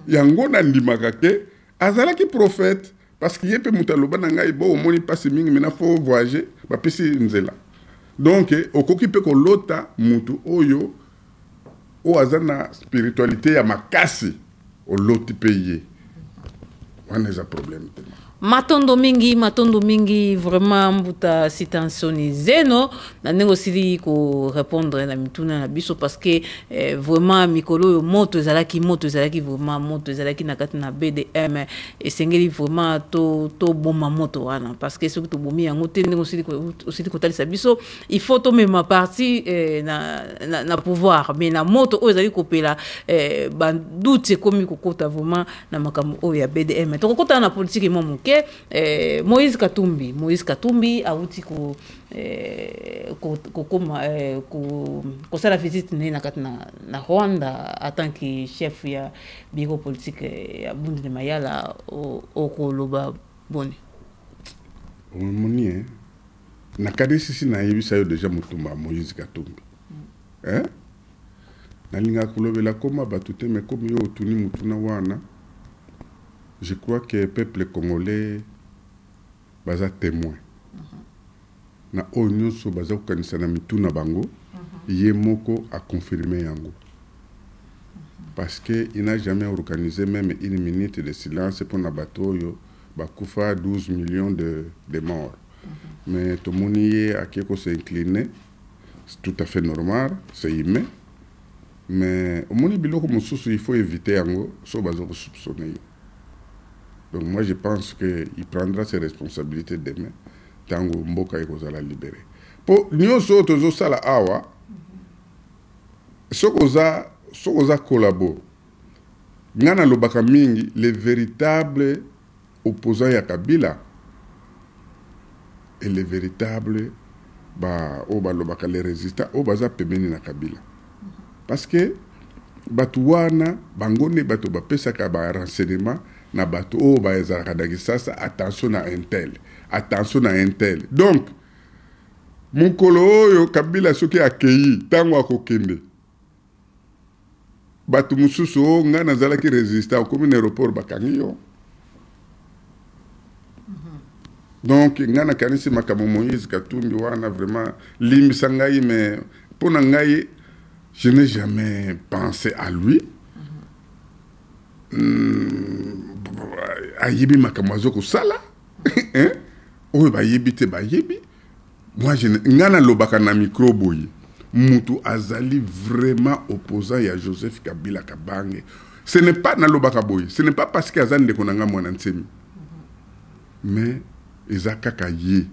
Yango nandimaka ke azalaki prophète, parce que ye mpe moto aloba na ngai bo omoni mpasi mingi, mena faut voyager, bapesi nzela. Donc okoki mpe kolota motu oyo oyo aza na spiritualité ya makasi, oloti mpe ye wana, eza problème te. Matondo mingi, matondo mingi vraiment, mbuta Sitansoni Zeno, na ndenge osili korépondre na mituna na biso, parce que vraiment mikolo oyo moto ezalaki, moto ezalaki vraiment, moto ezalaki na kati na BDM. Esengeli vraiment toboma moto wana, parce que soki tobomi yango te, ndenge osili kotalisa biso, il faut tomema parti na pouvoir, mais na moto oyo ezali kopela, badoute ekomi kokota vraiment na makambo oyo ya BDM. Tokokota na politike mwa moke. Moïse Katumbi, Moïse Katumbi awuti kokoma kosala visite na ye na kati na Rwanda en tant que chef ya bureau politique ya Bundu de Mayala. Okoloba boni? Omoni, nakanisi nayebisa yo déjà motumba ya Moïse Katumbi, eh? Nalingaka kolobela koma bato te, mais comme yo otuni motuna wana, je crois que peuple congolais baza témoin na oyo nyonso baza kokanisa na mitu na bango. Ye moko aconfirme yango, parce que il n'a jamais organisé même une minute de silence mpona bato oyo bakufa, 12 millions de morts. Mais tomoni ye ake kos'incliner, c'est tout à fait normal, c'est humain. Mais omoni, biloko mosusu il faut éviter yango so baza kosoupçonner yo. Donc moi je pense que il prendra ses responsabilités demain, ntango mboka ekozala libéré. Mpo nyonso oyo tozosala awa, soki oza collabo, ngai nalobaka mingi, le véritable opposant ya Kabila et le véritable ba oyo balobaka les résistants oyo baza pembeni na Kabila, parce que bato wana bango nde bato bapesaka barenseignement na bato oyo bazalaka na Kisasa: attention na intel, attention na intel. Donc mokolo oyo Kabila soki akei, ntango akokende, bato mosusu oyo ngai nazalaki résistant, okomi na aéroport, bakangi yo. Donc ngai nakanisi makambo Moïse Katumbi wana, vraiment limbisa ngai, mais mpo na ngai je n'ai jamais pensé à lui. Ayebi makambo azo kosala, oyo bayebi te bayebi. Moi je ngai nalobaka na micro boye, mutu azali vraiment opposant ya Joseph Kabila Kabange, ce n'est pas, nalobaka boye, ce n'est pas parce que aza ndeko na ngai Mwana Nsemi, mais eza kaka ye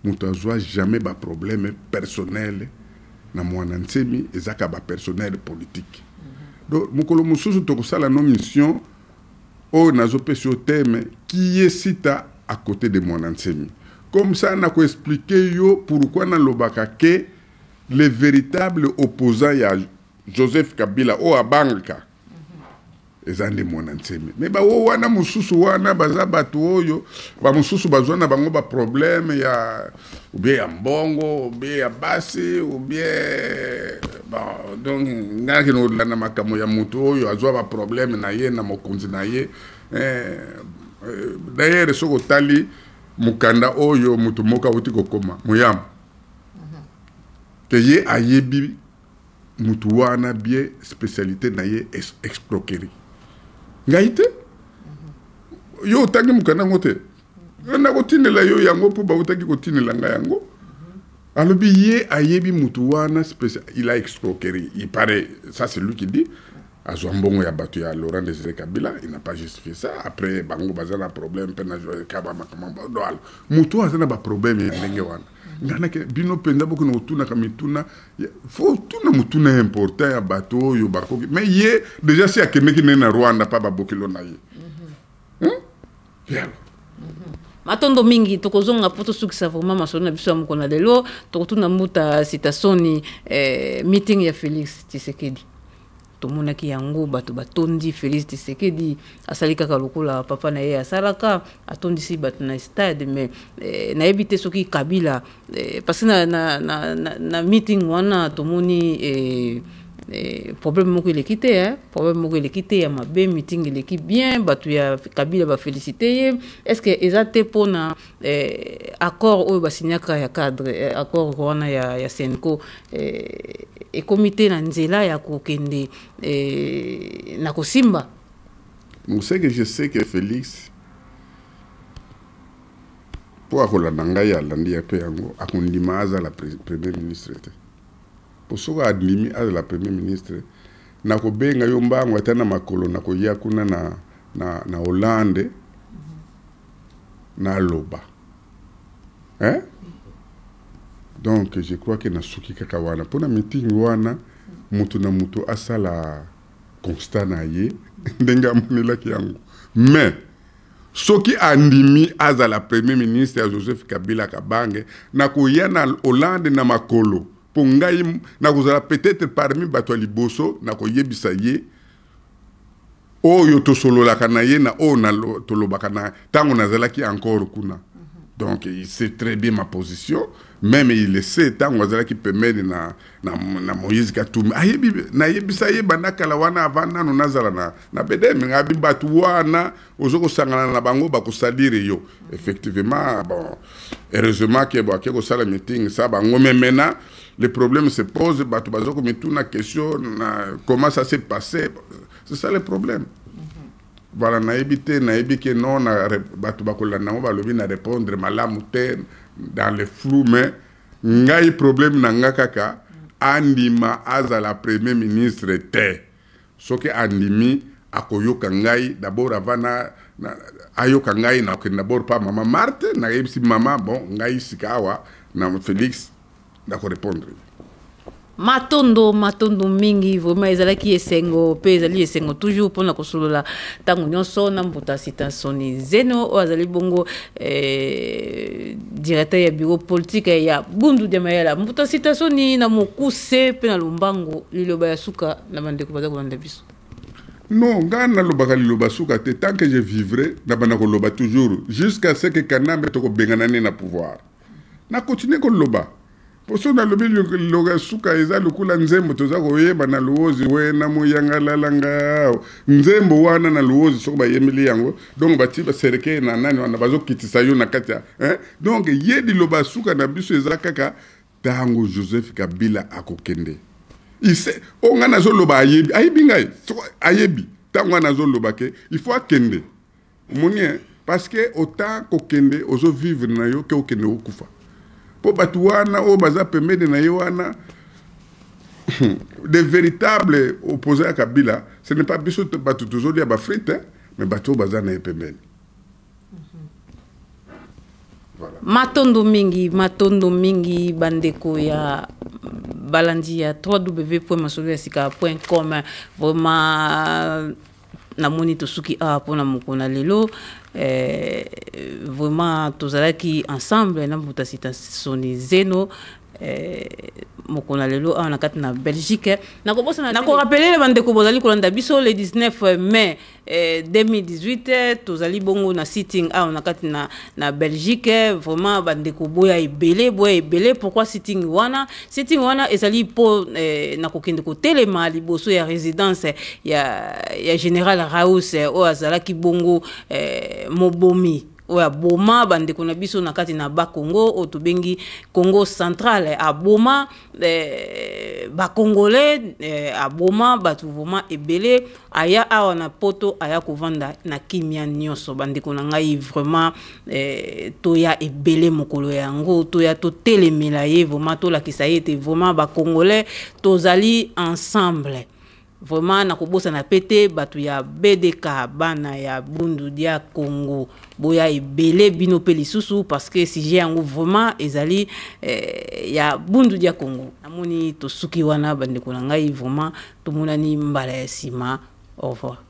moto azwa jamais baproblème personnel na Mwana Nsemi, eza kaka bapersonnel politique. Donc mokolo mosusu tokosala no mission oyo nazopesa yo thème qui est Sita à côté de Mwana Nsemi. Comme ça nakoexpliquer yo pourquoi nalobaka ke le véritable opposant ya Joseph Kabila oyo abangaka. Eza nde Mwana Nsemi. Me bawo wana mosusu wana baza bato oyo bamosusu bazwa na bango baproblème ya ou bien ya mbongo ou bien ya basi ou bien bon. Donc ngai nakende kolanda makambo ya moto oyo azwa baproblème na ye na mokonzi na ye. D'ailleurs, soki otali mokanda oyo moto moko awuti kokoma moyamba ke ye ayebi mutu wana bien, spécialité na ye escroquerie. Ngai te, yo otangi mokanda yango te, nakotindela yo yango mpo bautaki kotindela ngai yango. Alobi ye ayebi mutu wana, il a escroquerie, il paraît, ça c'est lui qui dit. Azwa mbongo ya bato ya Laurent Désiré Kabila, il n'a pas justifié ça. Après bango baza na problème mpe na kaba makambo. Alors mutu oyo aza na baproblème ya ndenge wana, ngai nake bino mpenza bokende kotunaka mituna, faut tuna motuna important ya bato oyo bakoki. Mais ye déjà si akendeki nde na Rwanda mpa babokilo na ye. Yalo. Matondo mingi. Tokozonga mpo tosukisa vraiment masolo na biso ya mokolo na lelo. Tokotuna mbuta Sitasoni, meeting ya Félix Tshisekedi, tomonaki yango, bato batondi. Félix Tshisekedi asali kaka lokola papa na ye asalaka, atondisi bato na stade. Mais nayebi te soki Kabila, parce que na meeting wana tomoni problème moko eleki te, eh? Problème moko eleki te ya mabe. Meeting eleki bien, bato ya Kabila bafélicité ye. Est ce que eza te mpona accord oyo basignaka ya cadre, accord wana ya CENCO, ekomi te na nzela ya kokende na kosimba? Bon, c'est que je sais que Félix, mpo akolanda ngai, alandi ya mpe yango, akondima azala premier ministre te. Po soki andimi azala premier ministre, nakobenga yo mbango ata na makolo, nakoya kuna na Hollande, naloba, hein? Donc je crois que nasuki kaka wana mpona meeting wana. Moto na moto asala constat na ye ndenge amonelaki yango. Mais soki andimi azala premier ministre ya Joseph Kabila Kabange, nakoya na Hollande na makolo, mpo ngai nakozala peut-être parmi bato ya liboso nakoyebisa ye oyo tosololaka na ye na oyo tolobaka na ntango nazalaki encore kuna. Donc il sait très bien ma position, même il le sait ntango azalaki pembeni na Moïse Katumbi. Ayebi nayebisa ye banda kala wana, avant nano nazala na BDM. Ngabi bato wana ozo kosangana na bango, bakosalire yo. Effectivement, bon, heureusement ke bo ake kosala meeting sa bango. Mais maintenant le problème se pose, bato bazo komituna question na comment ça s'est passé. C'est ça le problème. Voilà, nayebi te, nayebi ke non, na bato bakolanda yango, balobi na répondre malamu te, dans le flou. Mais ngai problème na nga kaka, andima azala premier ministre te. Soki andimi, akoyoka ngai d'abord. Avant na ayoka ngai, nakokende d'abord pa mama Marthe, nayebisi mama: bon, ngai sika awa na Félix, nakorépondre. Matondo, matondo mingi. Vraiment ezalaki esengo mpe ezali esengo toujours mpona kosolola ntango nyonso na mbuta Sitansoni Zeno, oyo azali bongo directeur ya bureau politique ya Bundu dia Mayala. Mbuta Sitansoni, na mokuse mpe na lombango, liloba ya suka na bandeko baza kolanda biso. Non, ngai nalobaka liloba suka te. Tant que je vivrai, nabanda koloba toujours jusqu'à ce que Kanambe tokobengana ne na pouvoir. Nakontinue koloba, po so nalobi liloba suka, eza lokola nzembo toza koyeba na Luozi: wena moyanga lalanga. Nzembo wana na Luozi, soki bayembeli yango, donc bati basereke na nani wana, bazokitisa yo na kati ya, hein? Donc ye liloba suka na biso eza kaka ntango Joseph Kabila akokende. Ise oyo ngai nazoloba, ayebi, ayebi ngai, ayebi ntango ngai nazoloba ke il faut akende. Omoni, parce que autant kokende ozovivre na yo ke okende okufa, mpo bato wana oyo baza pembeni na ye wana, de véritables opposants ya Kabila, ce n'est pas biso bato tozolia bafrite, mais bato oyo baza na ye pembeni. Voilà. Matondo mingi, matondo mingi, bandeko ya balandi ya www.masoloyasika.com. Vraiment namoni tosuki awa mpona mokolo na lelo. Vraiment tozalaki ensemble na mbuta Sita Soni Zeno. eh, mokolo na lelo awa na kati na Belgique. Nakobosana nakorapele bandeko bozali kolanda biso le 19 mai 2018, tozali bongo na sitting awa na kati na Belgique. Vraiment, bandeko, boya ebele, boya ebele. Pourquoi sitting wana? Sitting wana ezali mpo na kokende kotelema liboso ya résidence ya général Raus, oyo azalaki bongo mobomi, oyo aboma bandeko na biso na kati na Bakongo, oyo tobengi Congo Central. Aboma Bacongolais, aboma bato vraiment ebele. Aya awa na Poto, aya kovanda na kimia nyonso. Bandeko na ngai, vraiment, toya ebele mokolo yango, toya totelemela ye, vraiment tolakisa ye ete vraiment Bacongolais tozali ensemble. Vraiment, nakobosana pe te bato ya BDK, bana ya Bundu dia Congo, boya ebele bino mpe lisusu, parce que sujet yango vraiment ezali ya Bundu dia Congo. Namoni tosuki wana, bandeko na ngai. Vraiment, tomonani mbala ya nsima. Au revoir.